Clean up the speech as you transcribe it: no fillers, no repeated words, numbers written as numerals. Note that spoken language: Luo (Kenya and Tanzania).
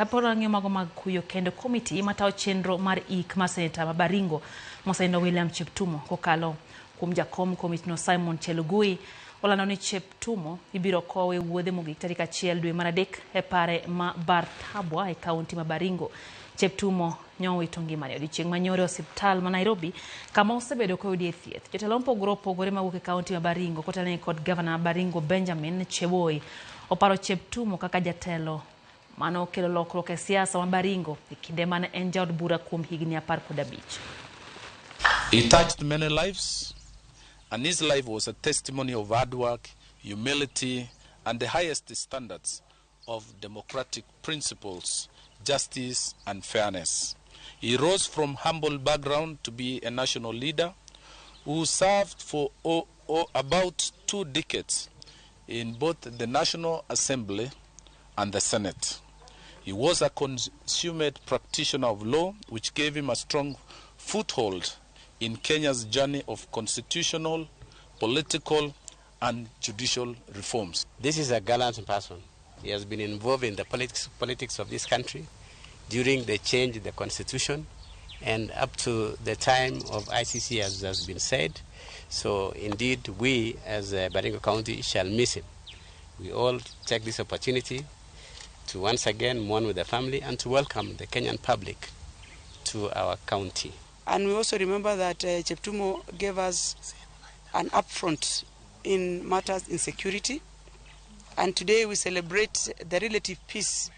Kapod wang'iyo mago mag kuyo kendo komiti matayo chenro mar ik mar seneta ma Baringo mosenindo William Cheptumo kokalo kuom jakom komitino Simon Chelugui olando ni Cheptumo ibiro kowe wuodhe mogik tarik 1 dwe mar 3 e pare ma Bartabwa e kaunti ma Baringo. Cheptumo nyowito ngimane odiochieng' manyoro e osiptal ma Nairobi kama osebedo koyudie thieth. Jotelo mopogore opogore mawuok e kaunti ma Baringo kotelnegi kod gavana ma Baringo Benjamin Cheboi oparo Cheptumo kaka jatelo mano okelo lokruok e siasa ma Baringo e kinde mane en jaod bura kuom higni 15. He touched many lives, and his life was a testimony of hard work, humility, and the highest standards of democratic principles, justice, and fairness. He rose from humble background to be a national leader who served for about 2 decades in both the National Assembly and the Senate. He was a consummate practitioner of law, which gave him a strong foothold in Kenya's journey of constitutional, political, and judicial reforms. This is a gallant person. He has been involved in the politics of this country during the change in the constitution and up to the time of ICC, as has been said. So indeed, we as Baringo County shall miss him. We all take this opportunity to once again mourn with the family and to welcome the Kenyan public to our county. And we also remember that Cheptumo gave us an upfront in matters insecurity. And today we celebrate the relative peace